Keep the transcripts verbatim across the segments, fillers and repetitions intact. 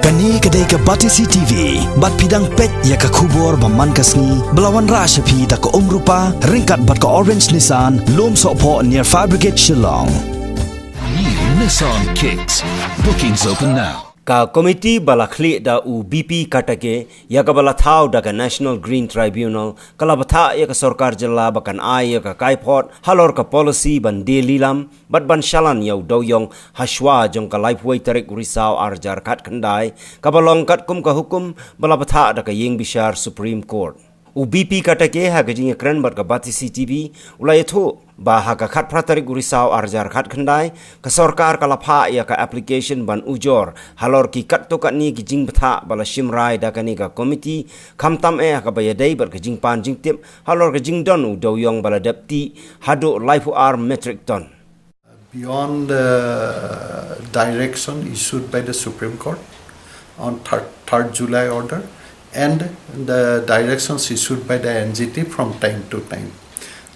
Kane ka dei ka Batesi T V, bad phi dang peit ïa ka khubor ba man ka sngi, ba la wanrah sha phi da ka Umrupa, ryngkat bad ka Orange Nissan, Lumsohphoh near Fire Brigade Shillong. New Nissan Kicks. Bookings open now. Ka komiti ba la khlieh da u B P Katake, ïa kaba la thaw da ka National Green Tribunal, ka la bthah ïa ka sorkar jylla ba kan ai ïa ka kaiphod halor ka policy ban die lilam bad ban shalan ïa u dewïong hashwa jong ka laiphew tarik u Risaw ar hajar khatkhyndai, kaba long katkum ka hukum ba la bthah da ka ïing bishar Supreme Court. U B P Katake ha ka jingïakren bad ka Batesi T V u la ïathuh ba ha ka khatphra tarik u Risaw ar hajar khatkhyndai, ka sorkar ka la phah ïa ka application ban ujor halor ki katto katne ki jingbthah ba la shim rai da kane ka komiti, khamtam eh ha kaba ïadei bad ka jingpan jingtip halor ka jingdon u dewïong ba la dep tih haduh laiphew ar metric ton. Beyond the direction issued by the Supreme Court on third, third July order and the directions issued by the N G T from time to time.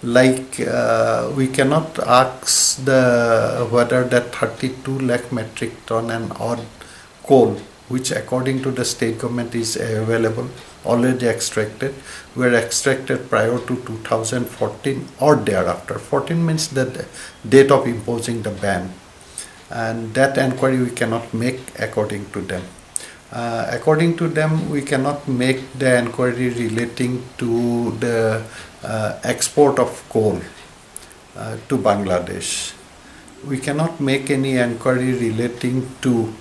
Like, uh, we cannot ask the whether that thirty-two lakh metric ton and odd coal, which according to the state government is available, already extracted, were extracted prior to two thousand fourteen or thereafter. Fourteen means the d-, date of imposing the ban. And that enquiry we cannot make according to them. Uh, according to them, we cannot make the enquiry relating to the, uh, export of coal, uh, to Bangladesh. We cannot make any enquiry relating to,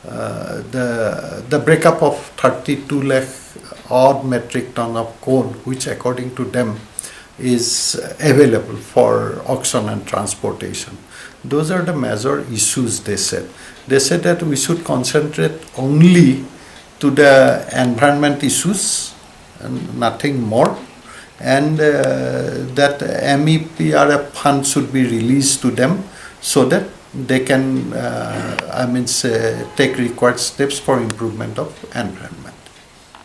uh, the, the breakup of thirty-two lakh odd metric ton of coal, which according to them is available for auction and transportation. Those are the major issues, they said. They said that we should concentrate only to the environment issues and nothing more, and, uh, that M E P R F fund should be released to them so that they can, uh, I mean, say, take required steps for improvement of environment.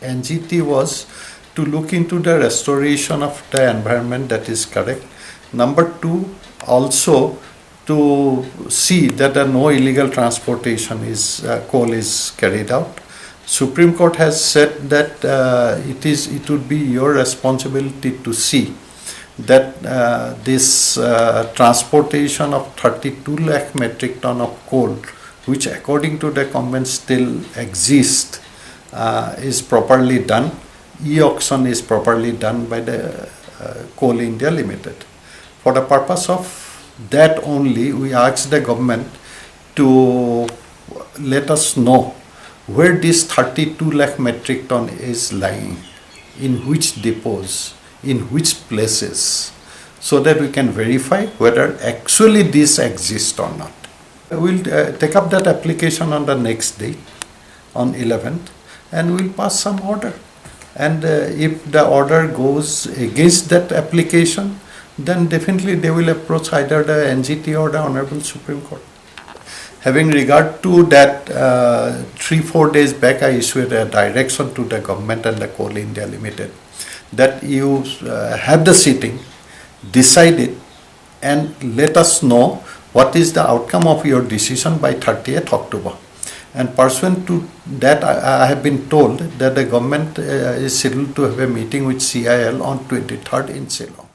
N G T was to look into the restoration of the environment, that is correct. Number two, also to see that, uh, no illegal transportation is, uh, coal is carried out. Supreme Court has said that, uh, it is, it would be your responsibility to see that, uh, this, uh, transportation of thirty-two lakh metric ton of coal, which according to the government still exist, uh, is properly done. E-auction is properly done by the, uh, Coal India Limited. For the purpose of that only, we ask the government to let us know where this thirty-two lakh metric ton is lying, in which depots, in which places, so that we can verify whether actually this exists or not. We'll, uh, take up that application on the next day, on eleventh, and we'll pass some order. And, uh, if the order goes against that application, then definitely they will approach either the N G T or the Honorable Supreme Court. Having regard to that, uh, three, four days back, I issued a direction to the government and the Coal India Limited that you, uh, have the sitting, decide it, and let us know what is the outcome of your decision by thirtieth October. And pursuant to that, I, I have been told that the government, uh, is scheduled to have a meeting with C I L on twenty-third in Shillong.